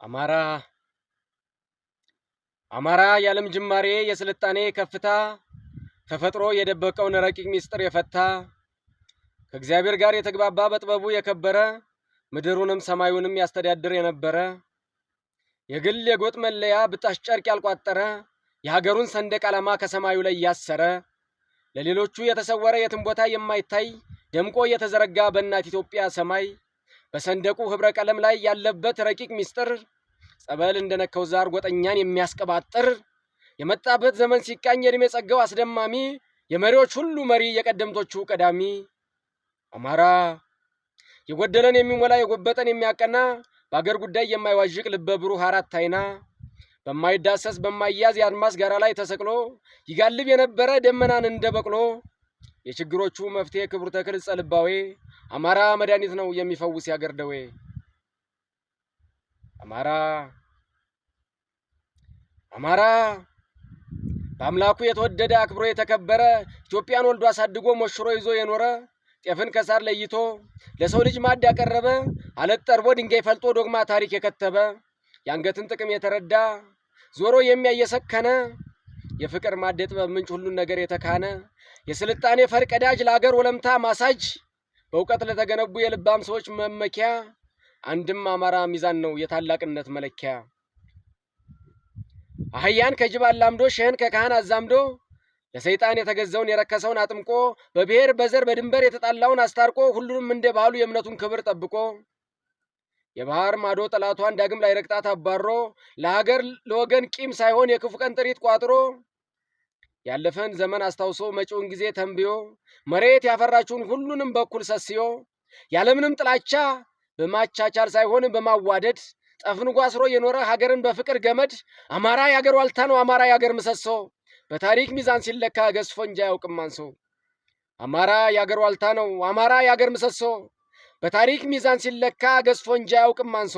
አማራ፣ አማራ የዓለም ጅማሬ፣ የስልጣኔ ከፍታ፣ ተፈጥሮ የደበቀውን ረቂቅ ምስጢር የፈታ፣ ከእግዚአብሔር ጋር የተግባባ፣ በጥበቡ የከበረ፣ ምድሩንም ሰማዩንም ያስተዳድር የነበረ፣ የግል የጎጥ መለያ ብጣሽ ጨርቅ ያልቋጠረ፣ የሀገሩን ሰንደቅ ዓላማ ከሰማዩ ላይ ያሰረ፣ ለሌሎቹ የተሰወረ፣ የትም ቦታ የማይታይ፣ ደምቆ የተዘረጋ በእናት ኢትዮጵያ ሰማይ በሰንደቁ ህብረ ቀለም ላይ ያለበት ረቂቅ ምስጢር፣ ጸበል እንደነካው ዛር ጎጠኛን የሚያስቀባጥር፣ የመጣበት ዘመን ሲቃኝ የዕድሜ ጸጋው አስደማሚ፣ የመሪዎች ሁሉ መሪ፣ የቀደምቶቹ ቀዳሚ። አማራ የጎደለን የሚሞላ፣ የጎበጠን የሚያቀና፣ በአገር ጉዳይ የማይዋዥቅ፣ ልበ ብሩህ አራት አይና፣ በማይዳሰስ በማይያዝ የአድማስ ጋራ ላይ ተሰቅሎ ይጋልብ የነበረ ደመናን እንደ በቅሎ፣ የችግሮቹ መፍትሄ ክቡር ተክል ጸልባዌ፣ አማራ መድኃኒት ነው የሚፈውስ ያገር ደዌ። አማራ፣ አማራ በአምላኩ የተወደደ፣ አክብሮ የተከበረ፣ ኢትዮጵያን ወልዶ አሳድጎ ሞሽሮ ይዞ የኖረ፣ ጤፍን ከሳር ለይቶ ለሰው ልጅ ማዕድ ያቀረበ፣ አለት ጠርቦ ድንጋይ ፈልጦ ዶግማ ታሪክ የከተበ፣ የአንገትን ጥቅም የተረዳ፣ ዞሮ የሚያይ የሰከነ፣ የፍቅር ማዕድ የጥበብ ምንጭ፣ ሁሉን ነገር የተካነ፣ የስልጣኔ ፈርቀዳጅ፣ ለአገር ወለምታ ማሳጅ፣ በእውቀት ለተገነቡ የልባም ሰዎች መመኪያ፣ አንድም አማራ ሚዛን ነው የታላቅነት መለኪያ። አህያን ከጅብ አላምዶ፣ ሸህን ከካህን አዛምዶ፣ ለሰይጣን የተገዘውን የረከሰውን አጥምቆ፣ በብሔር በዘር በድንበር የተጣላውን አስታርቆ፣ ሁሉንም እንደ ባህሉ የእምነቱን ክብር ጠብቆ፣ የባህር ማዶ ጠላቷን ዳግም ላይረግጣት አባሮ፣ ለሀገር ለወገን ቂም ሳይሆን የክፉ ቀን ጥሪት ቋጥሮ፣ ያለፈን ዘመን አስታውሶ መጪውን ጊዜ ተንብዮ፣ መሬት ያፈራችውን ሁሉንም በኩል ሰስዮ፣ ያለምንም ጥላቻ በማቻቻል ሳይሆን በማዋደድ ጠፍንጎ አስሮ የኖረ ሀገርን በፍቅር ገመድ፣ አማራ የአገር ዋልታ ነው፣ አማራ የአገር ምሰሶ፣ በታሪክ ሚዛን ሲለካ ገዝፎ እንጂ አያውቅም አንሶ። አማራ የአገር ዋልታ ነው፣ አማራ የአገር ምሰሶ፣ በታሪክ ሚዛን ሲለካ ገዝፎ እንጂ አያውቅም አንሶ።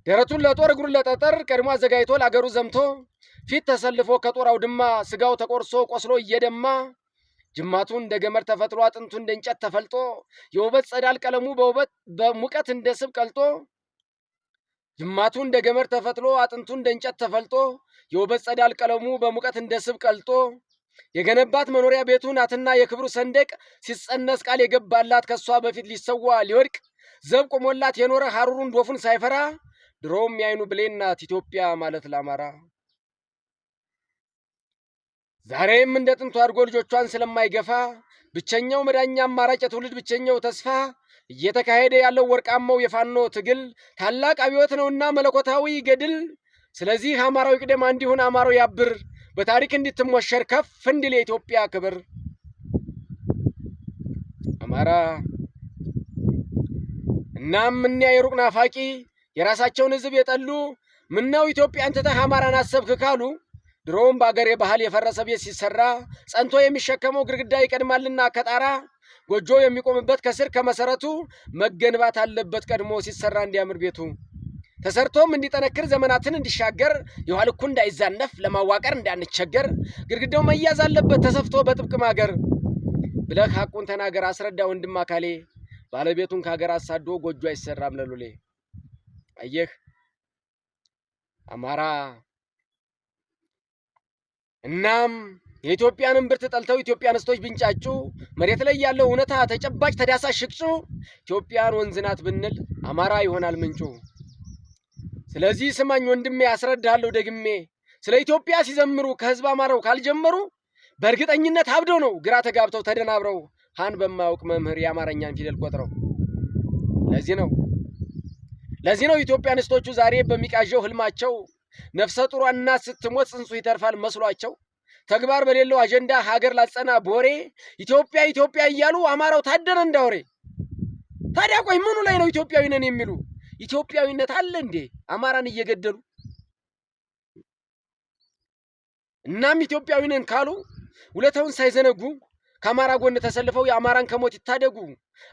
ደረቱን ለጦር እግሩን ለጠጠር ቀድሞ አዘጋጅቶ ለአገሩ ዘምቶ፣ ፊት ተሰልፎ ከጦር አውድማ ስጋው ተቆርሶ ቆስሎ እየደማ፣ ጅማቱ እንደ ገመድ ተፈትሎ አጥንቱ እንደ እንጨት ተፈልጦ፣ የውበት ጸዳል ቀለሙ በውበት በሙቀት እንደ ስብ ቀልጦ፣ ጅማቱ እንደ ገመድ ተፈትሎ አጥንቱ እንደ እንጨት ተፈልጦ፣ የውበት ጸዳል ቀለሙ በሙቀት እንደ ስብ ቀልጦ፣ የገነባት መኖሪያ ቤቱ ናትና የክብሩ ሰንደቅ፣ ሲጸነስ ቃል የገባላት ከሷ በፊት ሊሰዋ ሊወድቅ፣ ዘብ ቆሞላት የኖረ ሐሩሩን ዶፉን ሳይፈራ፣ ድሮም የአይኑ ብሌን ናት ኢትዮጵያ ማለት ለአማራ። ዛሬም እንደ ጥንቱ አድርጎ ልጆቿን ስለማይገፋ፣ ብቸኛው መዳኛ አማራጭ፣ የትውልድ ብቸኛው ተስፋ፣ እየተካሄደ ያለው ወርቃማው የፋኖ ትግል ታላቅ አብዮት ነውና መለኮታዊ ገድል። ስለዚህ አማራው ይቅደም፣ እንዲሁን አማራው ያብር፣ በታሪክ እንድትሞሸር ከፍ እንዲል የኢትዮጵያ ክብር። አማራ እናም እኒያ የሩቅ ናፋቂ የራሳቸውን ሕዝብ የጠሉ ምነው ኢትዮጵያን ትተህ አማራን አሰብክ ካሉ፣ ድሮም በአገሬ ባህል የፈረሰ ቤት ሲሰራ ጸንቶ የሚሸከመው ግድግዳ ይቀድማልና ከጣራ፣ ጎጆ የሚቆምበት ከስር ከመሰረቱ መገንባት አለበት ቀድሞ ሲሰራ እንዲያምር ቤቱ፣ ተሰርቶም እንዲጠነክር ዘመናትን እንዲሻገር፣ የውሃ ልኩ እንዳይዛነፍ ለማዋቀር እንዳንቸገር፣ ግድግዳው መያዝ አለበት ተሰፍቶ በጥብቅ ማገር ብለህ ሐቁን ተናገር፣ አስረዳ ወንድም አካሌ፣ ባለቤቱን ከሀገር አሳዶ ጎጆ አይሰራም ለሎሌ። አየህ አማራ፣ እናም የኢትዮጵያን እምብርት ጠልተው ኢትዮጵያኒስቶች ቢንጫጩ፣ መሬት ላይ ያለው እውነታ ተጨባጭ ተዳሳሽ ሽቅጩ፣ ኢትዮጵያን ወንዝ ናት ብንል አማራ ይሆናል ምንጩ። ስለዚህ ስማኝ ወንድሜ፣ አስረዳለሁ ደግሜ፣ ስለ ኢትዮጵያ ሲዘምሩ ከህዝብ አማራው ካልጀመሩ በእርግጠኝነት አብደው ነው፣ ግራ ተጋብተው ተደናብረው ሃን በማያውቅ መምህር የአማርኛን ፊደል ቆጥረው። ለዚህ ነው ኢትዮጵያኒስቶቹ ዛሬ በሚቃዠው ህልማቸው ነፍሰ ጡሯ እናት ስትሞት ጽንሱ ይተርፋል መስሏቸው ተግባር በሌለው አጀንዳ ሀገር ላጸና ቦሬ ኢትዮጵያ ኢትዮጵያ እያሉ አማራው ታደነ እንዳወሬ። ታዲያ ቆይ ምኑ ላይ ነው ኢትዮጵያዊ ነን የሚሉ? ኢትዮጵያዊነት አለ እንዴ አማራን እየገደሉ? እናም ኢትዮጵያዊ ነን ካሉ ውለታውን ሳይዘነጉ ከአማራ ጎን ተሰልፈው የአማራን ከሞት ይታደጉ።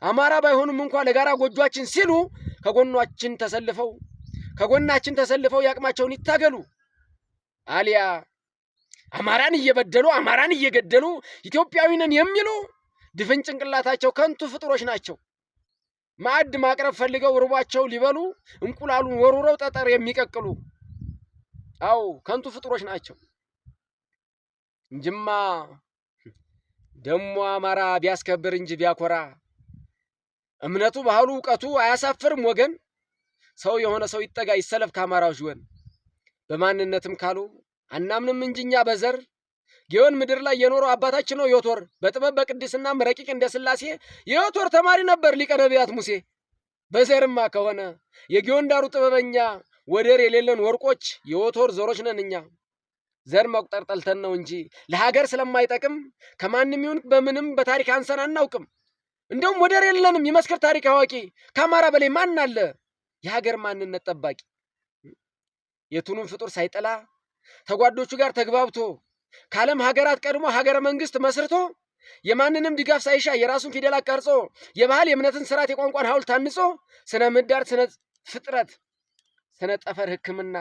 አማራ ባይሆኑም እንኳ ለጋራ ጎጇችን ሲሉ ከጎናችን ተሰልፈው የአቅማቸውን ይታገሉ። አሊያ አማራን እየበደሉ አማራን እየገደሉ ኢትዮጵያዊ ነን የሚሉ ድፍን ጭንቅላታቸው ከንቱ ፍጡሮች ናቸው። ማዕድ ማቅረብ ፈልገው ርቧቸው ሊበሉ እንቁላሉን ወርውረው ጠጠር የሚቀቅሉ፣ አው ከንቱ ፍጡሮች ናቸው። እንጅማ ደሞ አማራ ቢያስከብር እንጂ ቢያኮራ፣ እምነቱ፣ ባህሉ፣ እውቀቱ አያሳፍርም ወገን። ሰው የሆነ ሰው ይጠጋ ይሰለፍ ከአማራዎች ጎን። በማንነትም ካሉ አናምንም እንጂ እኛ በዘር፣ ጊዮን ምድር ላይ የኖረው አባታችን ነው ዮቶር። በጥበብ በቅድስናም ረቂቅ እንደ ሥላሴ፣ የዮቶር ተማሪ ነበር ሊቀ ነቢያት ሙሴ። በዘርማ ከሆነ የጊዮን ዳሩ ጥበበኛ፣ ወደር የሌለን ወርቆች የዮቶር ዘሮች ነን እኛ። ዘር መቁጠር ጠልተን ነው እንጂ ለሀገር ስለማይጠቅም ከማንም ይሁን በምንም በታሪክ አንሰን አናውቅም። እንደውም ወደር የለንም ይመስክር ታሪክ አዋቂ። ከአማራ በላይ ማን አለ የሀገር ማንነት ጠባቂ? የቱንም ፍጡር ሳይጠላ ተጓዶቹ ጋር ተግባብቶ፣ ከዓለም ሀገራት ቀድሞ ሀገረ መንግስት መስርቶ፣ የማንንም ድጋፍ ሳይሻ የራሱን ፊደላት ቀርጾ፣ የባህል የእምነትን ስርዓት የቋንቋን ሐውልት ታንጾ፣ ስነ ምህዳር፣ ስነ ፍጥረት፣ ስነ ጠፈር ሕክምና፣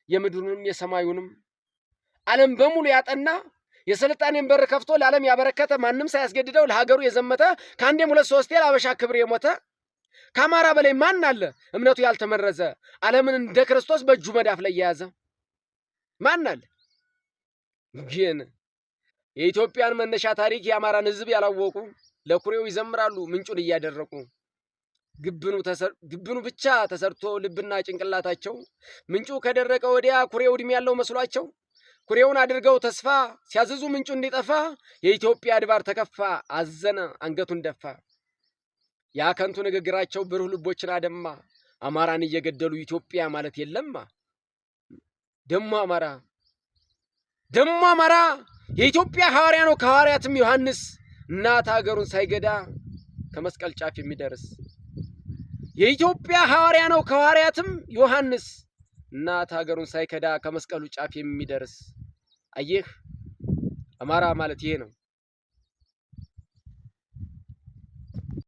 የምድሩንም የሰማዩንም ዓለም በሙሉ ያጠና፣ የስልጣኔን በር ከፍቶ ለዓለም ያበረከተ፣ ማንም ሳያስገድደው ለሀገሩ የዘመተ፣ ከአንዴም ሁለት ሶስቴ ለአበሻ ክብር የሞተ፣ ከአማራ በላይ ማን አለ? እምነቱ ያልተመረዘ፣ ዓለምን እንደ ክርስቶስ በእጁ መዳፍ ላይ የያዘ ማን አለ? ግን የኢትዮጵያን መነሻ ታሪክ የአማራን ሕዝብ ያላወቁ ለኩሬው ይዘምራሉ ምንጩን እያደረቁ። ግብኑ ብቻ ተሰርቶ ልብና ጭንቅላታቸው ምንጩ ከደረቀ ወዲያ ኩሬው ዕድሜ ያለው መስሏቸው ኩሬውን አድርገው ተስፋ ሲያዝዙ ምንጩ እንዲጠፋ የኢትዮጵያ አድባር ተከፋ፣ አዘነ፣ አንገቱን ደፋ። ያ ከንቱ ንግግራቸው ብሩህ ልቦችን አደማ። አማራን እየገደሉ ኢትዮጵያ ማለት የለማ። ደሞ አማራ፣ ደሞ አማራ የኢትዮጵያ ሐዋርያ ነው ከሐዋርያትም ዮሐንስ፣ እናት ሀገሩን ሳይገዳ ከመስቀል ጫፍ የሚደርስ። የኢትዮጵያ ሐዋርያ ነው ከሐዋርያትም ዮሐንስ፣ እናት ሀገሩን ሳይከዳ ከመስቀሉ ጫፍ የሚደርስ። አየህ፣ አማራ ማለት ይሄ ነው።